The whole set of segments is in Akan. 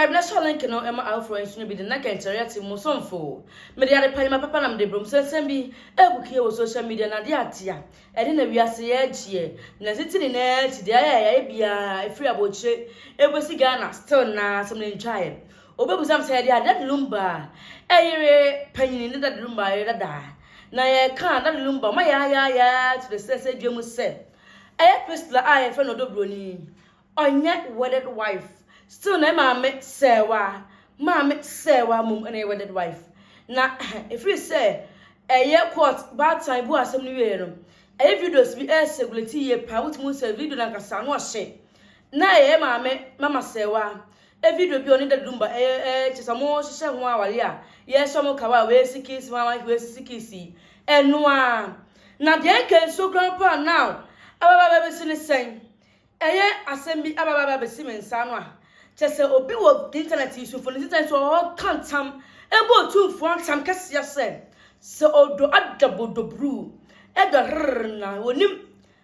Subscribe na hyɛ link no ma afoforɔ nso no bi de na kɛnkyɛre te mo somfo. Mede ade pa papa na mede brom sɛnsɛm bi ebukie wɔ social media na de atea. Ɛde na wiase yɛ agyeɛ. Na siti ne na akyi deɛ ayɛ ayɛ biara efiri abɔkyire ebesi Ghana still na asɛm ne ntwaeɛ. Obebusam sɛ yɛde a Daddy Lumba ɛyere panyini ne Daddy Lumba ɛyere dada. Na yɛka Daddy Lumba ma yɛ ayɛ ayɛ to the sɛ dwa mu sɛ ɛyɛ Priscilla a yɛfrɛ no Ɔdɔ Broni ɔnyɛ wedded wife. Still na maame sɛwa, maame sɛwa mum ɛna ɛyɛ wedded wife. Na ɛfiri sɛ ɛyɛ court baatan bu asɛm no wie no, ɛyɛ videos bi ɛyɛ circulate yie paa. Wotumi sɛ video no ankasa no ɔhye na ɛyɛ maame mama sɛwa e video bi ɔne Daddy Lumba ɛyɛ kyɛ sɛ ɔmo hyehyɛ ho awale a yɛhyɛ ɔmo kawa a wɔasi kiss ho a wɔasisi kiss ɛno a. Na deɛ nka nsuo kura mpo a now ababa bɛsi ne sɛn, ɛyɛ asɛm bi ababa bɛsi me nsa no a kyɛ sɛ obi wɔ internet yi so fo ne internet so ɔka ntam ɛbɔ Otumfoɔ ntam kɛseɛ sɛ ɔdɔ adabodoburu ɛdɔ rrrr na onim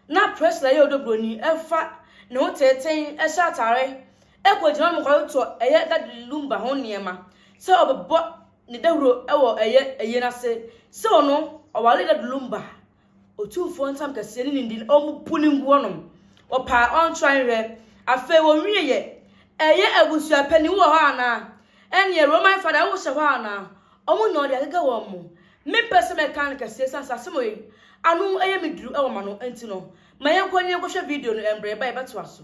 na Priscilla ɛyɛ Ɔdɔ Broni ɛfa ne ho tenten ɛhyɛ atare ɛkɔ gyina mu kɔtɔ ɛyɛ Daddy Lumba ho nneɛma sɛ ɔbɛbɔ ne dawuro ɛwɔ ɛyɛ ɛyɛ n'ase sɛ ɔno ɔware Daddy Lumba. Otumfoɔ ntam kɛseɛ ne ne di ɔmo pu ne ngu hɔnom ɔpaa ɔntra nhwɛ. Afei wɔnwie yɛ ɛyɛ abusuapanin wɔ hɔ anaa ɛneɛ Roman Father wohyɛ hɔ anaa ɔmo nya ɔde akeka wɔn mo. Mempɛ sɛ mɛka no kɛseɛ san sɛ asɛm yi ano ɛyɛ me duru ɛwɔ ma no nti no ma yɛnkɔ ne yɛnkɔhwɛ video no mbrɛ ɛba yɛbɛtoa so.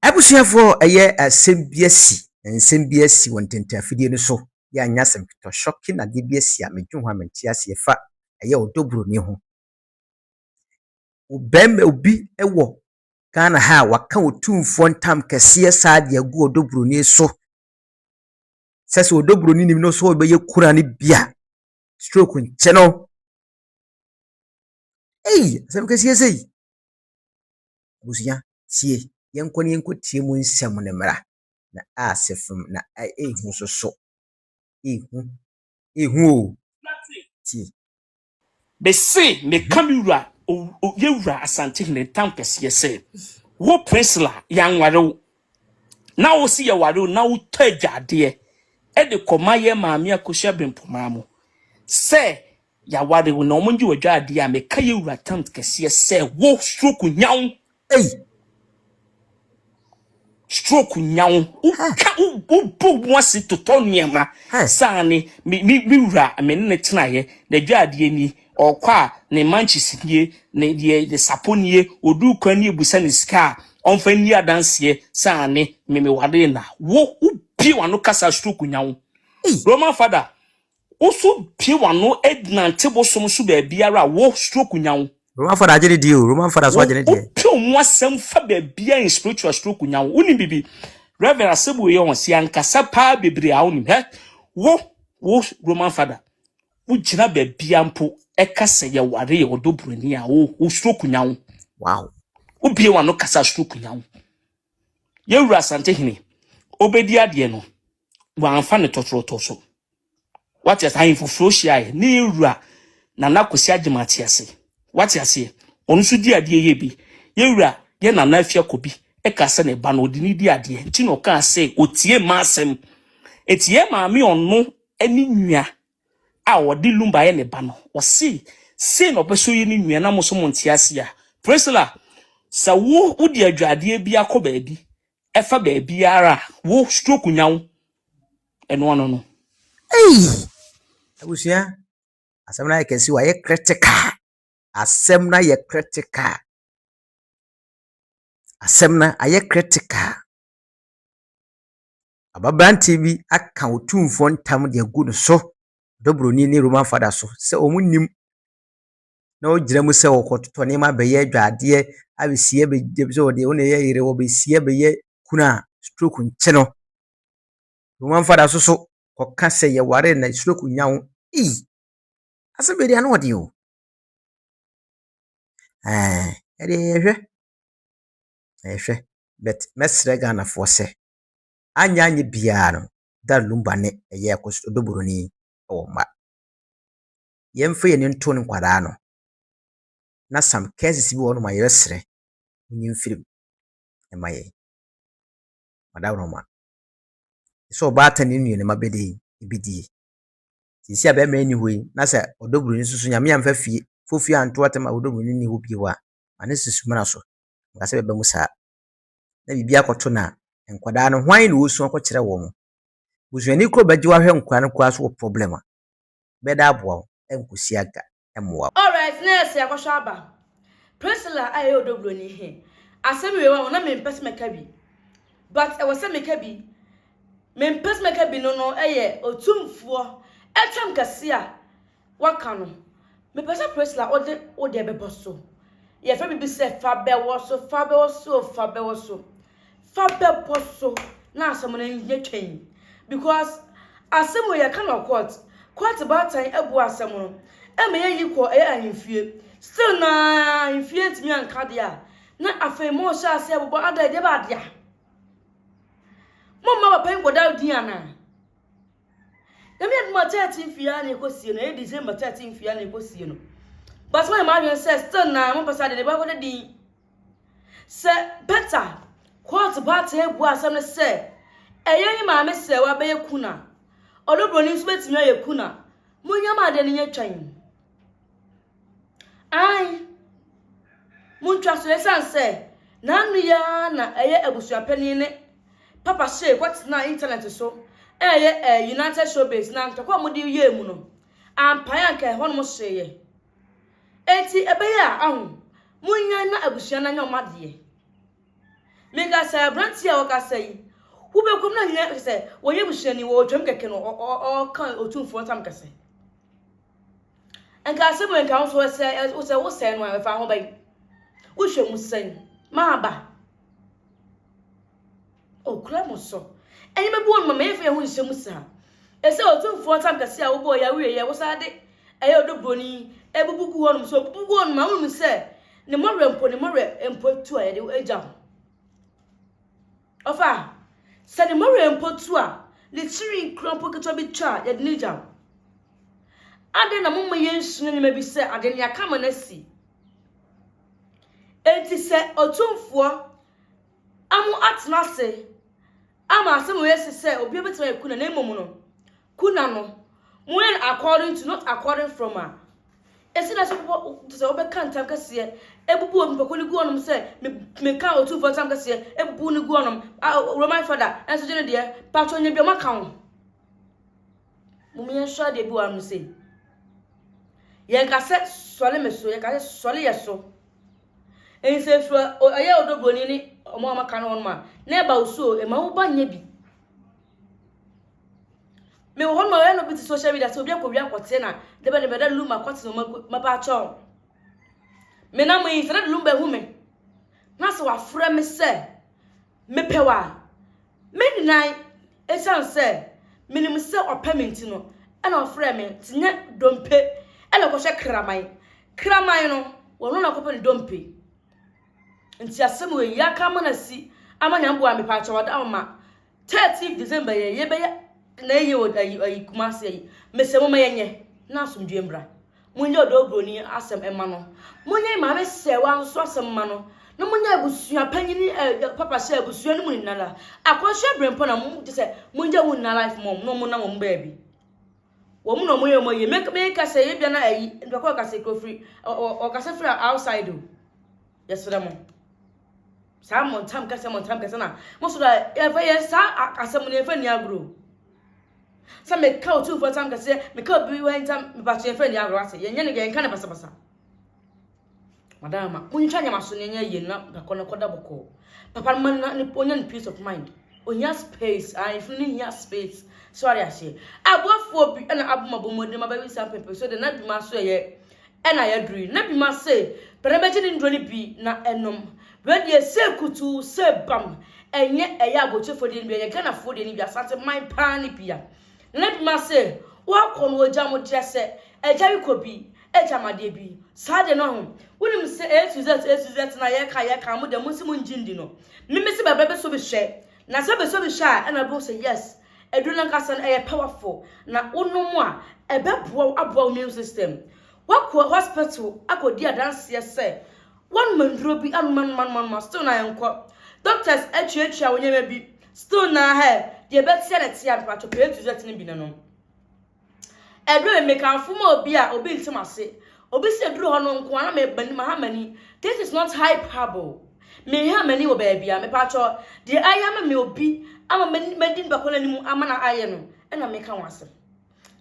Abusuafoɔ, ɛyɛ asɛm bi asi, nsɛm bi asi wɔ ntɛntɛafidie no so. Yɛ anya asɛm ketewa, shocking adeɛ bi asi a medwe ho a mente aseɛ fa ɛyɛ Ɔdɔ Buroni ho. Bɛrima obi wɔ Ghana ha a waka Otumfoɔ ntam kɛseɛ saa de agu Ɔdɔ Buroni so sɛ Ɔdɔ Buroni nim no so ɔbɛyɛ kura no bi a stroke nkyɛ no. Ei, asɛm kɛseɛ sei. Abusua, tie, yɛnkɔ ne yɛnkɔ tie mu nsɛm no mmra na asɛ fam na ɛhu so so ehu ehu o, tie. Bese meka me wura yɛwura Asantehene ntam kɛseɛ sɛ wo Priscilla yɛanware wo na wo si yɛware wo na wotɔ adwadeɛ ɛde kɔma yɛ maame Akosua Bempomaa mu sɛ yɛaware wo na ɔmo ngye w'adwadeɛ a, meka yɛwura tam kɛseɛ sɛ wo stroke nyawo. Ei! Stroke nyawo, woka wobɔ mu ase totɔ nneɛma saa ne me wura me ne ne tenaeɛ n'adwadeɛ ni, ɔkɔ a ne mankyes nie, ne deɛ ne sapo nie, odu kwan ne ebusa ne sika a ɔmfa nni adanseɛ saa ne me meware na wo wobie w'ano kasa, stroke nyawo. Ei! Roman Father, woso pie w'ano nante bosom so baabiara a wo stroke nyawo. Roman Father agye ne deɛ o, Roman Father so agye ne deɛ. Wopɛ mu asɛm fa baabia in spiritual, stroke nyawo. Wonim bibi, Reverend, asɛm wei yɛ wɔn si ankasa paa bebree a wonim hɛ wo Roman Father wogyina baabia mpo ɛka sɛ yɛware yɛ Ɔdɔ Buroni a wo stroke nyawo. Wobie w'ano kasa, stroke nyawo. Yɛwura Asantehene obɛdi adeɛ no wamfa ne tɔtorɔtɔ so wate ase. Ahemfo hyiaeɛ ne yɛwura Nana Kwesi Agyema ate ase, wate aseɛ. Ɔno nso di adeɛ yɛ bi. Yɛwura yɛ Nana Afia Kobi ɛka sɛ ne ba no ɔde ne di adeɛ nti na ɔkaa sɛ otie mma asɛm eti yɛ maame ɔno ne nua a ɔde Lumba yɛ ne ba no, ɔse sei na ɔpɛ so yɛ ne nua na mo so mo nte ase a. Priscilla, sɛ wo wode adwadeɛ bi akɔ baabi ɛfa baabiara a wo stroke nya wo ɛno ano no. Ei! Abusua, asɛm no ayɛ kɛse o, ayɛ critical. Asɛm no ayɛ critical. Asɛm no ayɛ critical. Aberanteɛ bi aka Otumfoɔ ntam de agu ne so, Ɔdɔ Buroni ne Roman Father so sɛ wɔn nim na ɔgyina mu sɛ ɔrekɔtotɔ nneɛma abɛyɛ adwadeɛ abɛsie abɛgye sɛ ɔde wo na ɛyɛ yere wɔbɛsie abɛyɛ kunu a stroke nkye no. Roman Father nso so kɔka sɛ yɛware na stroke nya wo. Ei! Asɛm wei deɛ ano ɔden o. Ɛɛ ɛdeɛ yɛhwɛ yɛhwɛ, but mɛsrɛ Ghanafoɔ sɛ anyɛ anyɛ biara no, Daddy Lumba ne ɛyɛ Ɔdɔ Buroni wɔ mma. Yɛmfa yɛn ani nto ne nkwadaa no na some cases bi wɔ hɔnom a yɛbɛsrɛ monyi mfiri mu mma yɛn. Madawroma. Sɛ ɔbaatan ne nua ne mma bɛde bɛdie. Seesei a bɛrima nni hɔ yi, na sɛ ɔdɔ buroni nso so Nyame amfa fie fofie anto atɛm a ɔdɔ buroni nni hɔ bio a, ma ne si sumina so. Nka sɛ bɛba mu saa. Na biribi akɔto no a, nkwadaa no, hwan na wɔsu akɔkyerɛ wɔn? Busuani koro bɛgye wo ahwɛ nkwadaa no koraa so wɔ problem a, bɛda aboa wo, ɛnkɔsi aga, ɛmmoa wo. Alright, na yɛsɛ akɔhwɛ aba. Priscilla a ɛyɛ ɔdɔ buroni he. Asɛm wei wɔ ho na mempɛ sɛ mɛka bi. But ɛwɔ sɛ meka bi. Mempɛ sɛ mɛka bi no ɛyɛ otumfoɔ ɛtam kɛse a waka no. Mepɛ sɛ Priscilla wode wode bɛbɔ so. Yɛfrɛ biribi sɛ fa bɛwɔ so, fa bɛwɔ so, fa bɛwɔ so. Fa bɛbɔ so na asɛm no nyɛ twɛn. Because asɛm wɔ yɛka no court. Court baatan abu asɛm no. Ɛma yɛyi kɔ ɛyɛ ahemfie. Still na ahemfie ntumi anka deɛ a, na afei mo hyɛ ase abobɔ ada ɛdeɛ ba adeɛ. Mo mma papa yi nkɔda din anaa? Nyame adom a 13 fie a na ɛkɔsie no, ɛyɛ December 13 fie a na ɛkɔsie no. But mo yɛ mo adwene sɛ still na mo pɛ sɛ ade ne bɛkɔda din. Sɛ better court baatan abu asɛm no sɛ ɛyɛ yi maame sɛ wabɛyɛ kuna. Ɔdɔ buroni nso bɛtumi ayɛ kuna. Monyam ade no nyɛ twɛn. Ai. Montwa so ɛsiane sɛ n'ano yi ara na ɛyɛ abusuapanin ne Papa Shee kɔtena internet so ɛyɛ United Showbiz na ntɔkwa a wɔde yɛɛ mu no ampae anka ɛhɔnom hyeeɛ. Enti ɛbɛyɛ a aho munya na abusua no anya ɔmo adeɛ. Meka sɛ aberanteɛ a wɔkasa yi, wobɛkɔm na nyɛ sɛ wɔyɛ busuani wɔ otwam kɛkɛ no ɔka otumfoɔ ntam kɛse. Nka asɛm wei nka wo so sɛ wosɛe no a ɛfa ho bɛn. Wohwɛ mu sɛn maaba. Okura mo so. Ɛnyɛ bɛbu wɔn mama yɛmfa yɛn ho nhyɛ mu saa. Ɛsɛ otumfoɔ ntam kɛse a wobɔɔ yɛ awie yɛ wosan de ɛyɛ ɔdɔ buroni ebubu gu hɔnom so obubu gu hɔnom a wonim sɛ ne mmɔwerɛ mpo, ne mmɔwerɛ mpo tu a yɛde agya ho. Ɔfa sɛ ne mmɔwerɛ mpo tu a ne tiri nkura mpo ketewa bi twa a yɛde ne gya ho. Adɛn na momma yɛnsua nneɛma bi sɛ ade ne aka ma no asi? Enti sɛ otumfoɔ amo atena ase ama asɛm wɔ esi sɛ obi bɛtumi ayɛ kuna na mmom no kuna no moyɛ no according to, not according from a esi na so bɔ sɛ wobɛka ntam kɛseɛ ebubu onipa no gu hɔnom sɛ meka otumfoɔ ntam kɛseɛ ebubu no gu hɔnom a Roman father ɛnso gye ne deɛ patro nya bi ɔmo aka ho. Mo yɛnhwɛ adeɛ bi wɔ ano sei. Yɛnka sɛ sɔle me so, yɛka sɛ sɔle yɛ so. Nsɛmfua ɛyɛ ɔdɔ buroni ne ɔmo a ɔmaka no hɔnom a na ɛba wo so o, ɛma wo ba nyɛ bi. Mewɔ hɔ nom a ɔyɛ no bi te social media sɛ obi akɔwia akɔte na dɛbɛ ne bɛda Lumba akɔte na ɔmo mapa akyɛw. Me nam yi sɛ dɛ Lumba ehu me na sɛ wafrɛ me sɛ mepɛ wa me nyinaa, ɛsiane sɛ menim sɛ ɔpɛ me nti no ɛna ɔfrɛ me te nyɛ dompe ɛna ɔkɔhyɛ kraman kraman no wɔn na ɔkɔpɛ ne dompe. Nti asɛm wɔ yi aka ama na si ama nyamboa mepa akyɛw ɔda ama 13 December yɛ yɛbɛyɛ na ɛyɛ wɔ ayi Kumase ayi mesɛ mo ma yɛnyɛ na asomdwe mbra. Monyɛ ɔdɔ buroni asɛm ɛma no, monyɛ maame sɛwa nso asɛm ma no, na monyɛ abusua panyin ɛ papa hyɛ abusua no mu nyinara akɔhyɛ brɛmpɔ na mo te sɛ monyɛ wo nyinaa life mɔ na ɔmo nam ɔmo baabi wɔn na ɔmo yɛ ɔmo yɛ. Meka sɛ ebia na ayi nipa kɔ ɔkasa kuro firi ɔkasa firi outside o. Yɛsrɛ mo saa mo ntam kɛsɛ, mo ntam kɛsɛ na mo so da yɛfɛ yɛ saa asɛm no yɛfɛ ni agorɔ sɛ meka otumfoɔ ntam kɛseɛ, meka obi wɔ ntam mepatwe yɛfɛ ni agorɔ ase yɛnyɛ no yɛnka ne basabasa. Madama montwa nyama so ne nyɛ yie na bakɔ no kɔda bɔkɔɔ. Papa no ma na ne onya ne peace of mind, ohia space ahemfo no hia space so ade aseɛ aboafoɔ bi ɛna abom abɔmmɔden ma bɛbi saa pɛpɛ so de na bi ma so ɛyɛ ɛna yɛduru yi na bi ma se pɛrɛ bɛgye ne nduro no bi na ɛnom wɛdeɛ sɛ kutu sɛ bam ɛnyɛ ɛyɛ abɔkyefoɔ deɛ no bi, ɛyɛ Ghanafoɔ deɛ no bi, Asante man paa ne bia na bi ma se wakɔ no ogya mo deɛ sɛ ɛgya bi kɔ bi ɛgya amadeɛ bi saa deɛ no ho. Wonim sɛ A to Z, A to Z na yɛka mo deɛ mo nsi mo ngye ndi no mímí sɛ bɛbɛ bɛ so bi hwɛ na sɛ bɛ so bi hwɛ a ɛna bɛ sɛ yes, aduro no ankasa no ɛyɛ powerful na wonom a ɛbɛboa wo, aboa wo immune system. Wakɔ hospital akɔdi adanseɛ sɛ wɔnom nduro bi anom anom anom anom still na yɛnkɔ doctors atuatua wo nneɛma bi still na hɛ. Deɛ ɛbɛteɛ na ɛteɛ a, mepatwɔ pɛ A to Z no bi na nom. Ɛduru me mekamfo ma obi a obi nte m'ase. Obi sɛ ɛduru hɔ no nko ara na mebani maha m'ani. This is not hyperbole. Menha m'ani wɔ baabi a mepatwɔ deɛ ayɛ ama me obi ama madi nipa ko no anim ama no ayɛ no ɛna meka ho asɛm.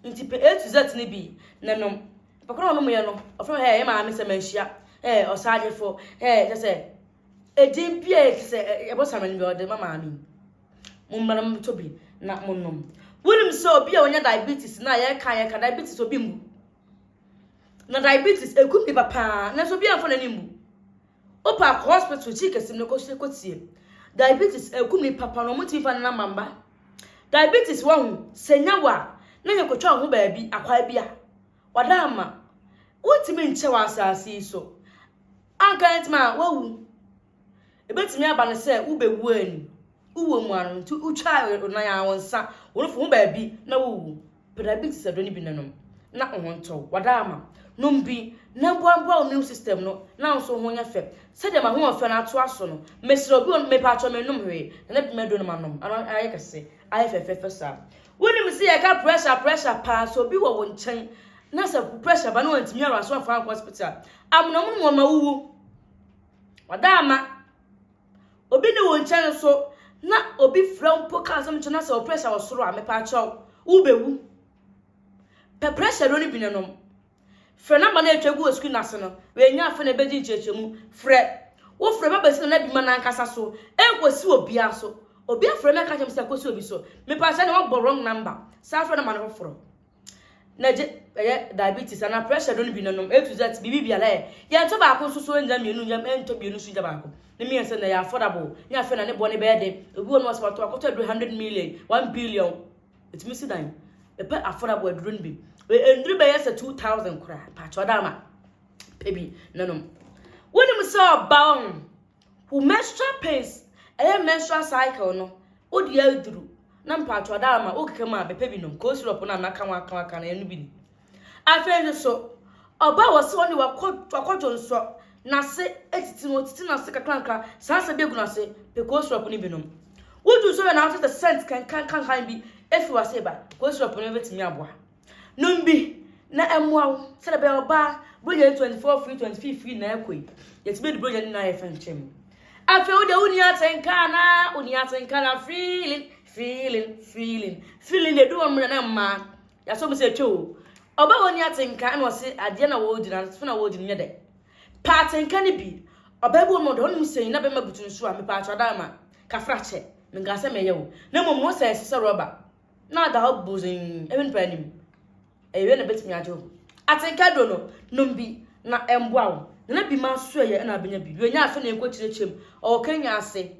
Nti pɛ A to Z no bi na nom. Nipa ko no a ɔnom yɛ no ɔfrɛ me hɛ yɛ maame sɛ manhyia hɛ ɔsagyefo hɛ kyɛ sɛ edin bi a kyɛ sɛ ɛbɔ samani bi ɔde ma maame yi. Mommra na mommɛtɔ bi na monnom. Wonim sɛ obi a ɔnya diabetes na yɛka yɛka diabetes obi mmu. Na diabetes ekum nipa paa nanso obi amfa n'ani mmu. Wopɛ akɔ hospital kyi kɛse no kɔhyɛ kɔtie. Diabetes ekum nipa paa na wɔn ntumi fa ne namba mba. Diabetes wahu sɛ nya wa na yɛ kɔtwa wo ho baabi akwae bi a wada ama. Wontumi nkyɛ wɔ asase yi so. Anka ntumi a wawu. Ebetumi aba no sɛ wubewu anni wo wɔ mu ano nti wutwaa wo nan anaa wo nsa, wo nufu ho baabi na wuwu. Pɛ diabetes aduro no bi na nom na wo ho ntɔ wo. Wada ama. Nom bi na mboamboa wo immune system no na wo nso wo ho nyɛ fɛ. Sɛdeɛ m'ahoɔfɛ no atoa so no, mesrɛ obi wɔ mepatwɔ mennom hwee na na bi m'aduro no manom ano ayɛ kɛse ayɛ fɛfɛɛfɛ saa. Wonim sɛ yɛka pressure pressure paa sɛ obi wɔ wo nkyɛn na sɛ pressure ba na wantumi anwura so amfa ankɔ hospital a, amonamono mu ɔma wuwu. Ɔda ama. Obi ne wo nkyɛn nso na obi frɛ wo mpo ka asɛm kyerɛ na sɛ wo pressure wɔ soro a mepaakyɛw wobɛwu. Pɛ pressure duro no bi na nom. Frɛ namba no a atwa gu wɔ screen ase no. Wei afe na ɛbɛgye nkyerɛkyerɛmu. Frɛ. Wofrɛ ba bɛsi na bi ma n'ankasa so. Ɛnkɔsi obiara so. Obi afrɛ me aka kyerɛ me sɛ ɛkɔsi obi so. Mepaakyɛw na wɔbɔ wrong number. Saa frɛ namba no foforɔ. na gye ɛyɛ diabetes anaa pressure do no bi no nom A to Z biribi biara ɛ yɛntɔ baako nso so nya mmienu nya ɛntɔ mmienu nso nya baako ne mmiɛnsa na ɛyɛ affordable ne afei na ne bɔ ne bɛyɛ den obi wɔ no wɔsɛ watɔ akɔtɔ aduro 100 million 1 billion ɛtumi si dan ɛpɛ affordable aduro no bi nnuro bɛyɛ sɛ 2000 koraa paakyɛ ɔda ama pɛ bi na nom wonim sɛ ɔba ho Wo menstrual pains, ɛyɛ menstrual cycle no, wo deɛ aduru na mpaatwa da ama wo keka mu a bɛpɛ bi nom, cold syrup no a maka ho aka aka no ɛno bi ni. Afei nso so, ɔba wɔ sɛ ɔne wakɔ wakɔdwo nsɔ n'ase etiti no otiti n'ase kakrankra saa nsa bi egu n'ase pɛ cold syrup no bi nom. Wodu nso bɛ na wote sɛ scent kankankankan bi efi w'ase ba, cold syrup no betumi aboa. Nom bi na ɛmmoa wo sɛdeɛ ɛbɛyɛ ɔbaa bronya yi 24 free 25 free na ɛkɔ yi yɛtumi de bronya no nyinaa yɛ fɛnkyɛm afei wo deɛ wonni atenka anaa wonni atenka na feeling feeling feeling feeling deɛ edu wɔn mmerɛ na mmaa yɛasɔ mu sɛ atwa o ɔbaa wɔnni atenka ɛna ɔse adeɛ na wɔredi na afe na wɔredi no nyɛ dɛ pa atenka no bi ɔbaa bi wɔ mu ɔdɔ ɔnom sɛn na bɛma butu nso a mepa atwa dan ma kafra kyɛ menka sɛ mɛyɛ o na mmom ho sɛ ɛsɛ sɛ rɔba na ada hɔ bozee ɛhwɛ nipa anim. Ɛyɛ wei na ɛbɛtumi agye wo. Atenka duro no, nom bi na ɛmboa wo. Nana bi ma so ɛyɛ ɛna abɛnya bi. Wei nyɛ afe na yɛnkɔ kyerɛkyerɛ mu. Ɔwɔ Kenya ase,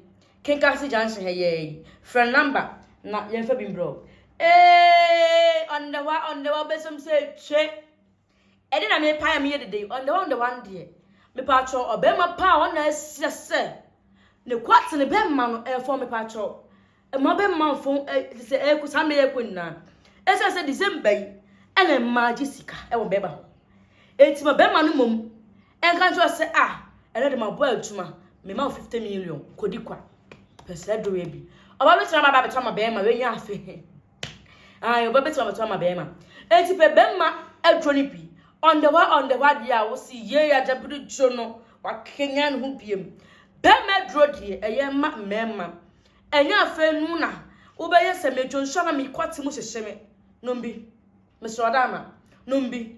Kenkase junction ha yɛɛ yi. Frɛ no number na yɛmfa bi mbrɛ wo. Eeii ɔndɛwa ɔndɛwa wobɛsɛm sɛ twe. Ɛdeɛ na mepae a meyɛ dede yi ɔndɛwa ɔndɛwa no deɛ. Mepaakyɛw ɔbɛrima paa ɔna ɛsɛ sɛ ne kwate ne bɛrima no ɛfɔn mepaakyɛw. Mma bɛmma mfon te sɛ ɛrekɔ saa mmerɛ yɛrekɔ nyinaa. Ɛsiane sɛ December yi ɛna mmaa gye sika ɛwɔ bɛrima hɔ. Enti ma bɛrima no mmom ɛnka nkyerɛ sɛ ah ɛnɛ de mabɔ adwuma mema wo 50 million kɔdi kwa. Pɛ sɛ doreɛ bi. Ɔba bɛtumi aba abɛtɔ ama bɛrima wanya afe. Ayi ɔba bɛtumi abɛtɔ ama bɛrima. Enti pɛ bɛrima aduro no bi. Ɔndɛwa ɔndɛwa deɛ a wosi yie agyabere duro no wakenya ne ho biem. Bɛrima aduro deɛ ɛyɛ ma mmarima. Ɛnyɛ afei no na wobɛyɛ sɛ medwo nso a na me kwati mu hyehye me. Nom bi. Mesrɛ wo Adaama. Nom bi.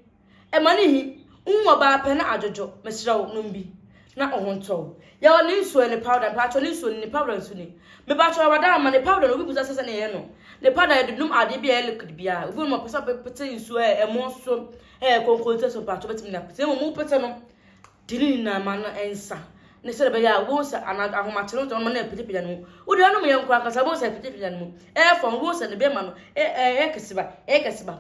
Ɛma no hi. Wohu ɔbaa pɛ na adwodwo. Mesrɛ wo, nom bi. Na wo ho ntɔ wo. Yɛwɔ ne nsuo, ne powder. Mpakyɛw ne nsuo ni, ne powder nso ni. Mepakyɛw yɛwɔ Adaama, ne powder no obi bisa sɛ sɛnea yɛyɛ no. Ne powder yɛde nom adeɛ bi a ɛyɛ liquid biara. Obi wɔ nom a ɔpɛ sɛ ɔpete nsuo a ɛmo so, ɛyɛ konkonte so mpakyɛw bɛtumi de apete. Mmom wopete no, Di ne nyinaa ma no nsa, ne sɛdeɛ ɛbɛyɛ a wobɛhu sɛ anadwo ahomakye no ma no apigyapagya ne mu. Wode anom yɛ nko ankasa wobɛhu sɛ apigyapagya ne mu. Ɛyɛ fam wobɛhu sɛ ne bɛma no ɛyɛ kɛse ba, ɛyɛ kɛse ba.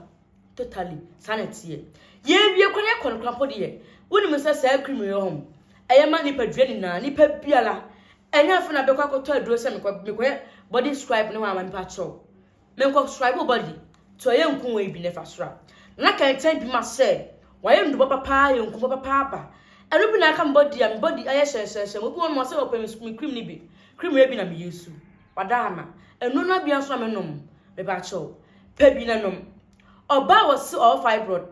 Totally, saa na ɛteɛ. Yɛwie kora yɛkɔ no kora mpo deɛ, wonim sɛ saa cream yi hɔ ɛyɛ ma nipadua nyinaa, nipa biara. Ɛnyɛ afei na bɛkɔ akɔtɔ aduro sɛ mekɔ mekɔyɛ body scribe ne ho ama nipa kyɛw. Menkɔ sra bi body to ɛyɛ nku wei bi na ɛfa sra. Nana kɛntɛn bi ma sɛ wayɛ nnuba papa ayɛ nku papa aba. Ɛno bi na aka me body a me body ayɛ hyɛnhyɛnhyɛn. Obi wɔ no ma sɛ ɔpɛ me cream no bi. Cream wei bi na me use. Wada ama. Nnuro no abia nso na menom. Mepakyɛw, pɛ bi na nom. Ɔbaa a wɔse ɔwɔ fibroid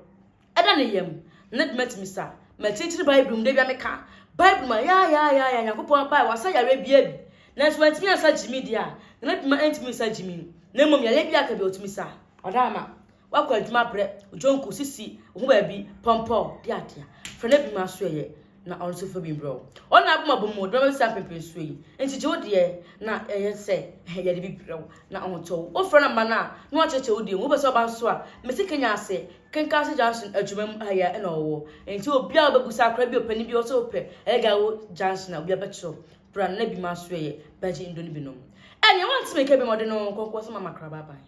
ɛda ne yam, na ne dwuma tumi sa. Makyinkyini Bible mu, da bi a meka Bible mu a, yaayaayaya, Nyankopɔn abae, wasa yareɛ biaa bi. Nanso wantumi ansa gyimi deɛ a, na ne dwuma ntumi nsa gyimi. Na mmom yareɛ biaa aka bi a ɔtumi sa. Ɔdaama, woakɔ adwuma abrɛ, wo dwonku, sisi, wo ho baabi, pɔmpɔ, de adeɛ a, frɛ no bi ma so ɛyɛ. na ɔno nso fa bi mbrɛ wo. Ɔno na abom abom mu, de bɛma saa mpɛmpɛnsuo yi. Nti gye wo deɛ na ɛyɛ sɛ yɛde bi brɛ wo na ɔhotɔ wo. Wofrɛ no ma no a, na wakyerɛkyerɛ wo deɛ mu. Wopɛ sɛ ɔba nso a, mesi Kenya ase, Kenkase Junction adwuma mu ha yi ara na ɔwɔ. Nti obiara a wobɛbusa, akora bi, ɔpanin bi, ɔsɛ wopɛ ɛyɛ Gawo Junction a, obiara bɛkyerɛ wo. Bra na bi ma so ɛyɛ, bɛgye ndɔ no bi nom. Ɛneɛ wantumi nka bi ma ɔde no nkɔnkɔ sɛ mama kra bye bye.